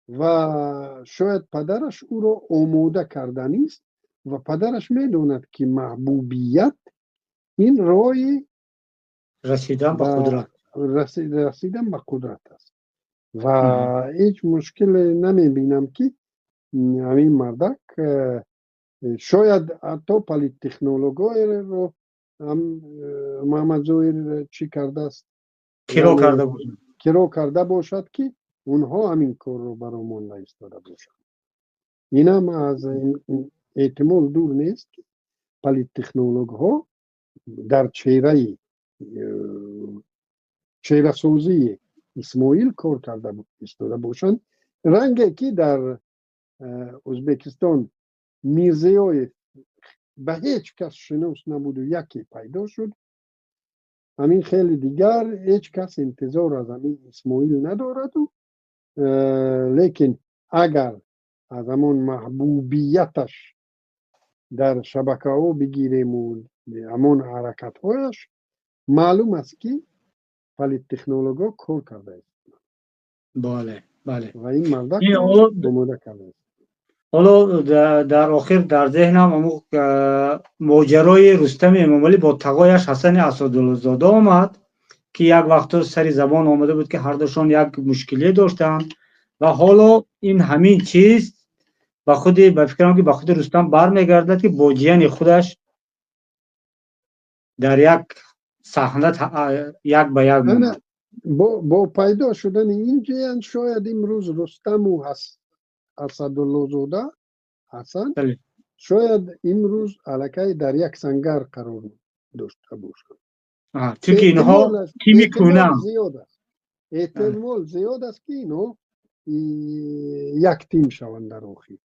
Ва шояд падараш ӯро омода карданист ва падараш медонад, ки маҳбубият ин роҳи расидан ба қудрат. Расидан ба қудрат аст ва ҳеҷ мушкиле намебинам, ки ҳамин мардак шояд ҳатто политтехнологҳоеро ҳам Муҳаммадзоҳир чӣ кардааст? Киро карда бошад. Киро карда бошад, ки онҳо ҳамин корро баро монда истода бошанд. Инам аз эҳтимол дур нест, ки политтехнологҳо дар чеҳраи чеҳрасозии Исмоил кор карда истода бошанд. Ранге ки дар Ӯзбекистон Мирзиёев ба ҳеҷ кас шинос набуду яке пайдо шуд, ҳамин хеле дигар ҳеҷ кас интизор аз ҳамин Исмоил надораду, лекин агар аз ҳамон маҳбубияташ дар шабакаҳо бигирему ҳамон ҳаракатҳояш, маълум аст, ки политтехнологҳо кор карда Бале, бале. Ва ин мардак омода кардааст. Ҳоло дар охир дар зеҳнам ҳамун моҷарои Рустами Эмомалӣ бо тағояш Ҳасани Асадуллозода омад, ки як вақто сари забон омада буд, ки ҳардушон як мушкиле доштанд. Ва ҳоло ин ҳамин чиз ба худи, ба фикрам, ки ба худи Рустам бармегардад, ки бо ҷияни худаш дар як саҳна як ба як монд. Бо пайдо шудани ин ҷиян шояд имрӯз Рустаму Асадуллозода Ҳасан шояд имрӯз аллакай дар як сангар қарор дошта бошанд. Чунки инҳо тими кӯна. Зиёд аст, эҳтимол зиёд аст, ки инҳо як тим шаванд дар охир.